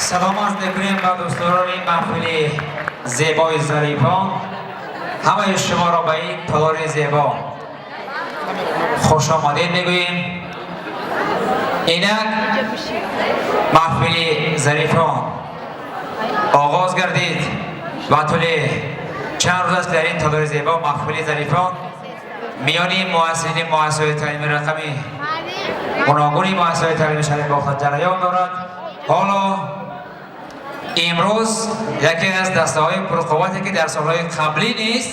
Салом арз мекунем ба дӯстдорони маҳфили зебои Зарифон. Ҳамаи шуморо ба ин толори зебо хуш омадед мегӯем. Инак маҳфили Зарифон оғоз гардид ва тӯли чанд рӯз аст дар ин толори зебо маҳфили Зарифон миёни муассисини муассисаҳои таълими рақамӣ гуногуни муассисаҳои таълими шаҳри Бохтар ҷараён дорад. Ҳоло имрӯз яке аз дастаҳои пурқуввате ки дар солҳои қаблӣ низ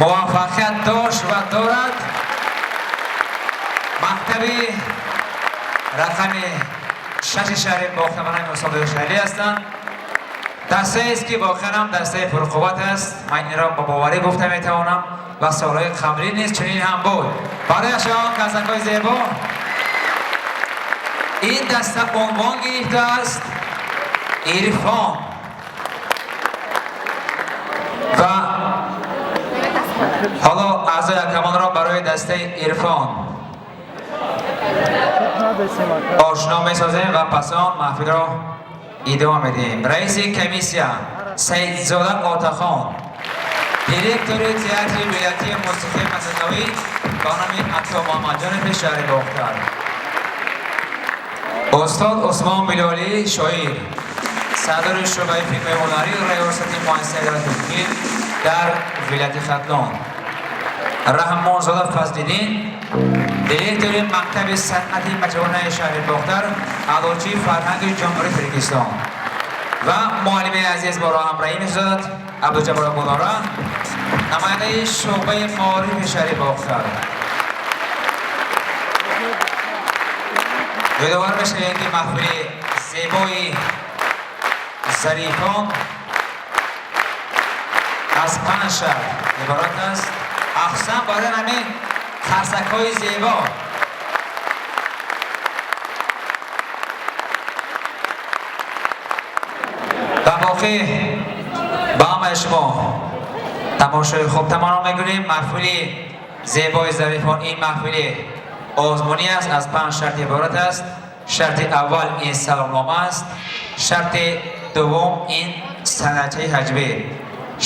муваффақият дошт ва дорад, мактаби рақами 6 шаҳри Бохтар ба номи Устодои шаҳрӣ ҳастанд. Дастаест ки воқеан ҳам дастаи пурқувват аст. Ман инро ба боварӣ гуфта метавонам ва солҳои қаблӣ низ чунин ҳам буд. Барои шумо касакҳои зебо ин даста унвон гирифтааст Ирфон ва ҳоло аъзои ҳакамонро барои дастаи Ирфон ошно месозем ва пас он маҳфилро идома медиҳем. Раиси комиссия Саидзода Отахон, директори театри вилоятии мусиқии масъалавӣ ба номи Ато Муҳаммадҷонови шаҳри Бохтар, устод Усмон Билолӣ шоир, сардори шӯъбаи филмҳои ҳунарӣ раёсати муассисаи давлати филм дар вилояти Хатлон, Раҳмонзода Фазлиддин, директори мактаби санъати маҷмӯаи шаҳри Бохтар, аълочии фарҳанги Ҷумҳурии Тоҷикистон ва муаллими азиз моро ҳамроҳӣ месозад Абдуҷаббор Гулнора, намояндаи шӯъбаи маорифи шаҳри Бохтар. Ёдовар мешавем ки маҳфили зебои Зарифон аз 5 шаҳр иборат аст. Аҳсан барои ҳамин қарсакҳои зебо. Ва боқӣ ба ҳамаи шумо тамошои хуб таманно мекунем. Маҳфили зебои Зарифон ин маҳфили озмунӣ аст, аз 5 шарт иборат аст. Шарти аввал ин саломнома аст, шарти дуввум ин санъатчаи ҳаҷвӣ,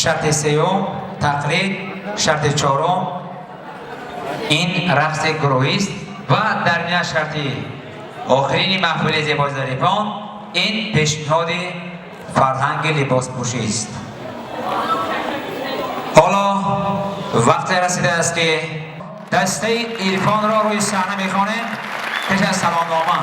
шарти сеюм тақлид, шарти чорум ин рақси гурӯҳист ва дар ниҳоят шарти охирини маҳфили зебои Зарифон ин пешниҳоди фарҳанги либоспӯшист. Ҳоло вақте расидааст ки дастаи Ирфонро рӯи саҳна мехонем пеш аз саломнома.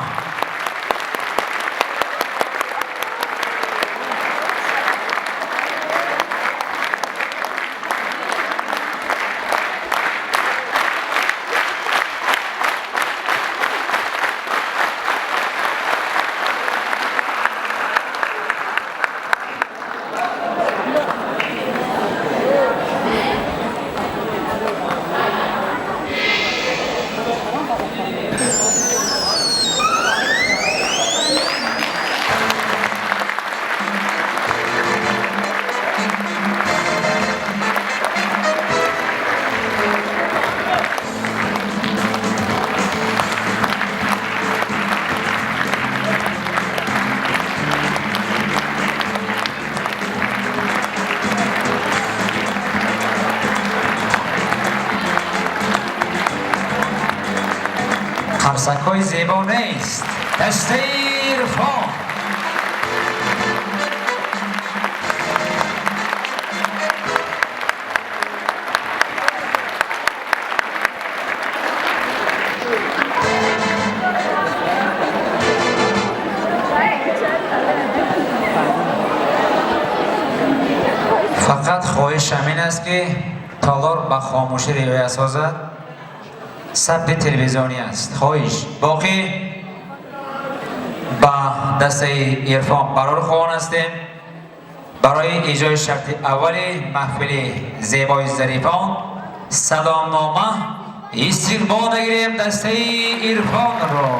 Қарсакҳои зебо нест. Дастаи Ирфон. Фақат хоҳишам ин аст ки толор ба хомӯшӣ риоя созад. Сабти телевизионӣ аст. Хоҳиш боқӣ ба дастаи Ирфон барор хоҳон ҳастем барои иҷрои шарти аввали маҳфили зебои Зарифон саломнома истиқбол мегирем дастаи Ирфонро.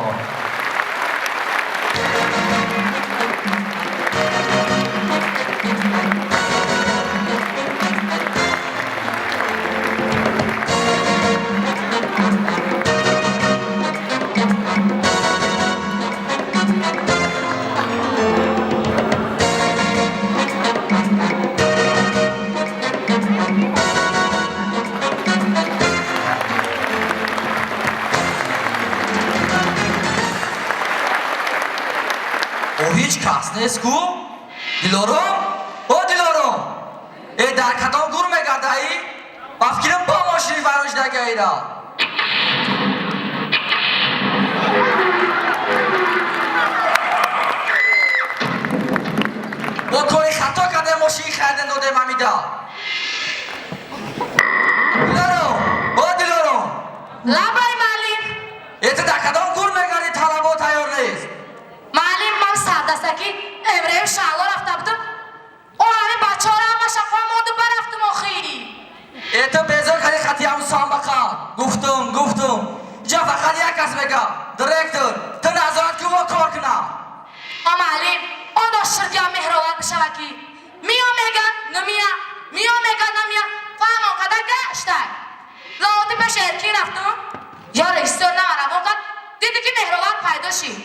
О ҳеҷ кас нест ку? Дилором? О Дилором! Э дар кадом гур мегардаӣ? Ба фикрам бо мошини фаромӯшдагаида. Бо кори хато кардем мошини харидем додем ҳамида. Дилором! О Дилором! Лабай муаллим. Э ту дар кадом гур мегардӣ талабо тайёр нест? Муаллим ман сардастаки Иброҳим Шаҳло рафта будам. О ҳамин бачаҳоро ҳамаша фаҳмонду барафтум охи. Э ту безор кардӣ хати ҳамун самбақа. Гуфтум, гуфтум. Инҷа фақат як кас мега. Директор, ту назорат кун мо кор кунам. О муаллим, он оширдиам меҳровар бишава ки миё мега, намия, миё мега, намия. Фаҳмон када гаштай. Лоти пеш Эркин рафтум. Я режиссёр нама равон кард. Диди ки меҳровар пайдо шид.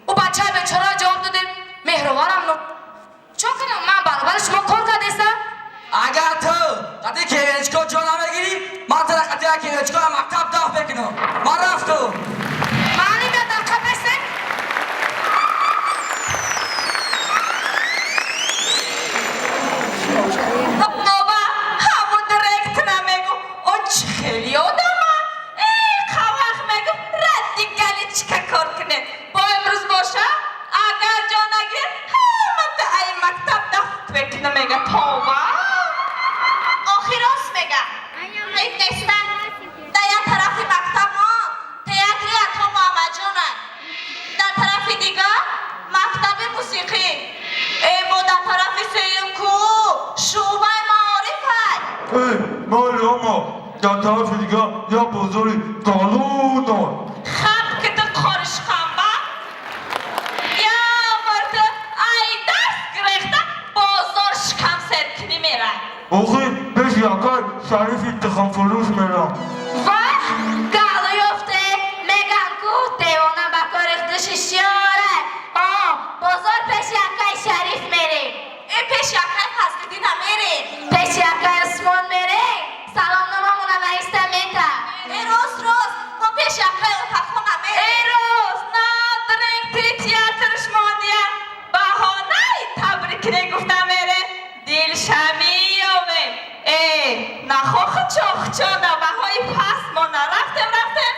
Ӯ бачаи бечора ҷавоб додем. Меҳроварам но. Чо кунам ман баробари шумо кор кардестам? Агар ту қати кевенчико ҷо намегирӣ, ман тура қати як кевенчико мактаб даф мекунам. Ман рафтум. Муаллим я дар қафасе? Баба, ҳамун директора мегу, о чӣ хели одама? Э, қавақ мегу, радикали чика кор кунед. Бо имрӯз боша, агар ҷо нагир, ҳамата ай мактаб дафт мекуна мега, тоба. Охи рост мега. Ҳайф неста. Дар як тарафи мактаб мо театри Ато Муҳаммадҷона. Дар тарафи дигар мактаби мусиқӣ. Э, бо дар тарафи сеюм ку шӯъбаи маориф ҳай. Эй, майли ома, дар тарафи дигар як бозори калон. Хаб ки ту қоришқанба. Я марта ай даст гирехта бозор шикам серкунӣ мерай. Охи, пеши якай Шарифи тухмфурӯш мерам. Вах, галу ёфте, меган ку девона ба кори худаш ишёра. О, бозор пеши якай Шариф мерем. Э, пеши якай Фазлиддина мерем. Пеши якай Усмон мерем. Саломномамона нависта мета. Э, рост, рост, мо пеши якай Отахона мерем. Э, рост, на директори театрш мондия. Баҳонаи табрикне гуфта мерем. Дилша меёвем. Э, нахо хучо, хучо, наваҳои паст мо нарафтем, рафтем.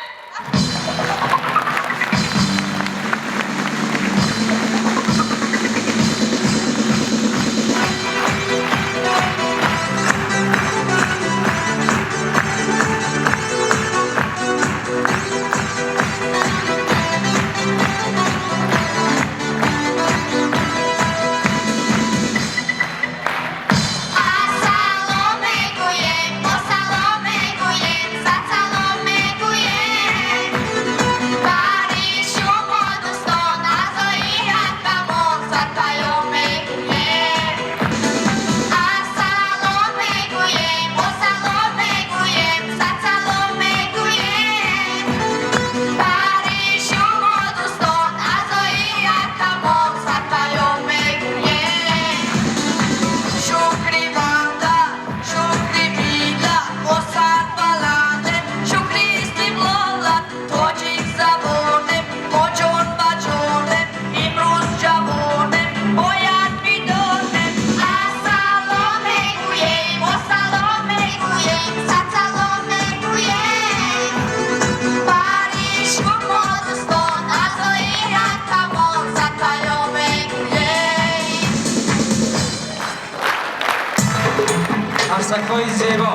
Ассалом мегӯем, мо салом мегӯем, сад салом мегӯем. Бари шумо дӯстон, аъзои ҳакамон, сад паём мегӯем. Ассалом мегӯем, мо салом мегӯем, сад салом мегӯем. Бари шумо дӯстон, аъзои ҳакамон, сад паём мегӯем. Шукри банда, шукри миллат, мо сарбаландем, шукри истиқлолат, тоҷик забонем, мо ҷон ба ҷонем, имрӯз ҷавонем, бояд бидонем. Ассалом мегӯем, мо салом мегӯем, сад салом мегӯем. Бари шумо дӯстон, аъзои ҳакамон, сад паём мегӯем. Қарсакҳои зебо.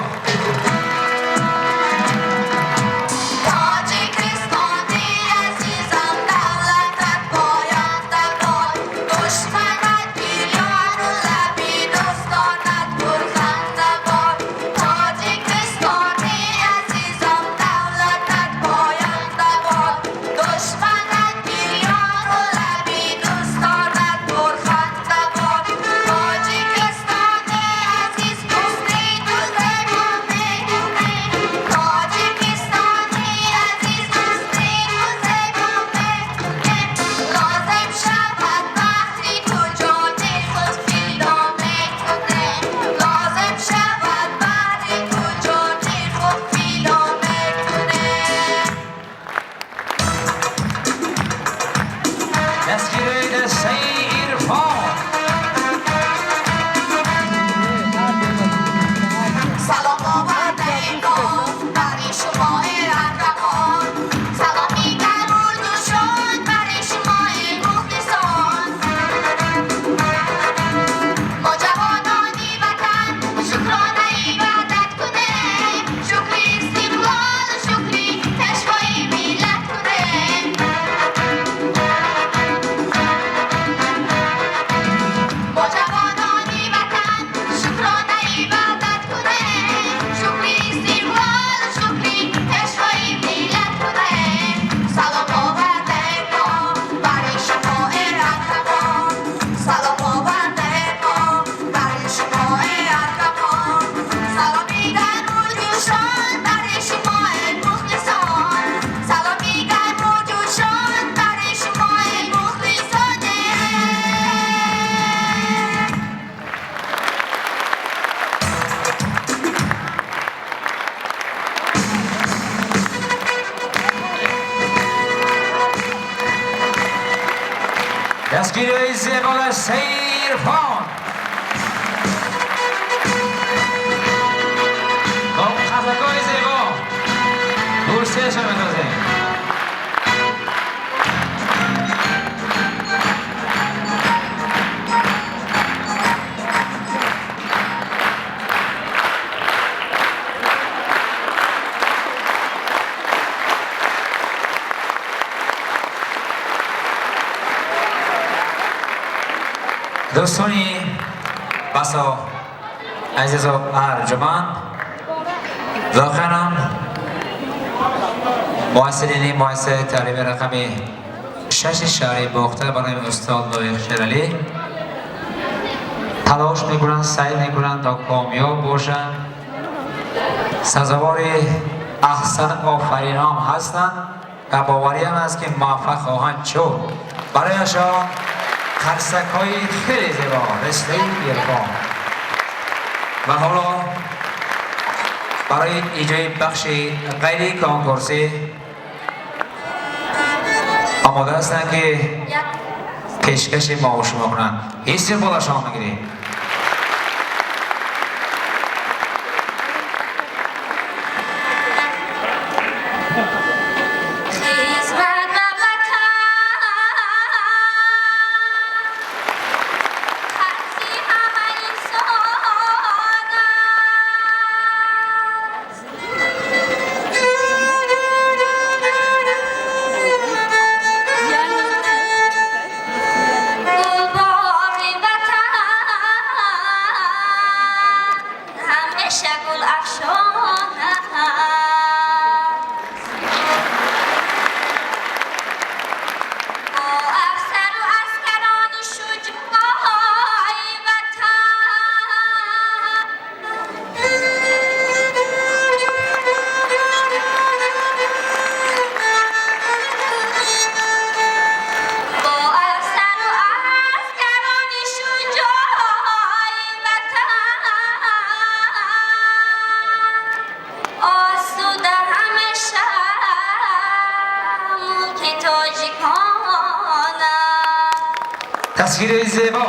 Тоҷикистони азизам, давлатат поянда бод, душманат бирёну лаби дӯстонат пурханда бод. Тоҷикистони азизам, давлатат поянда бод, душманат бирёну лаби дӯстонат пурханда бод. Тоҷикистони азиз, ҳусни ту зебо. Дастгириҳои зебо Сейрфон бо қазакҳои зебо бусияшон метозем. Дӯстони басо азизу арҷуманд, воқеан муассилини муассисаи таълими рақами 6 шаҳри Бохтар барои устод Лоиқ Шералӣ талош мекунанд, саъй мекунанд то комёб бошанд, сазовори аҳсан офаринон ҳастанд ва бовариам аст ки муваффақ хоҳанд шуд. Барояшон қарсакҳои хеле зебо, рестаи Ирфон. Ва ҳоло барои иҷрои бахши ғайри конкурсӣ омода ҳастанд ки пешкаши мо ва шумо кунанд. Истиқболашон мегирем. Тасвири зебо.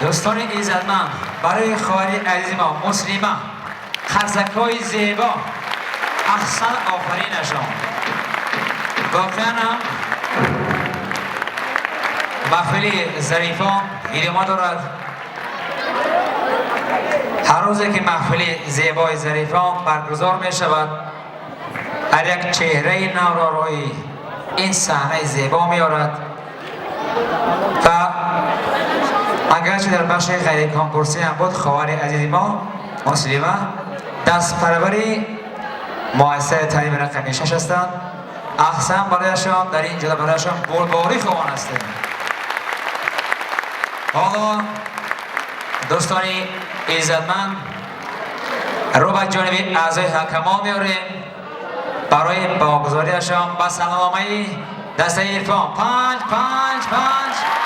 Дӯстони иззатманд, барои хоҳари азизи мо Муслима қарсакҳои зебо. Аҳсан, офаринашон. Воқеан ҳам маҳфили зарифон идома дорад. Ҳар рӯзе ки маҳфили зебои зарифон баргузор мешавад, ҳар як чеҳраи навро рӯи ин саҳнаи зебо меорад ва агарчи дар бахши ғайриконкурсӣ ҳам буд, хоҳари азизи мо Муслима дастпарвари муассисаи таълими рақами 6 ҳастанд. Аҳсан барояшон, дар ин ҷода барояшон бурдборӣ хоҳон ҳастем. Ҳоло, дӯстони иззатманд, рӯ ба ҷониби аъзои ҳакамон меорем барои баҳогузориашон ба саломаи дастаи Ирфон. 5, 5, 5.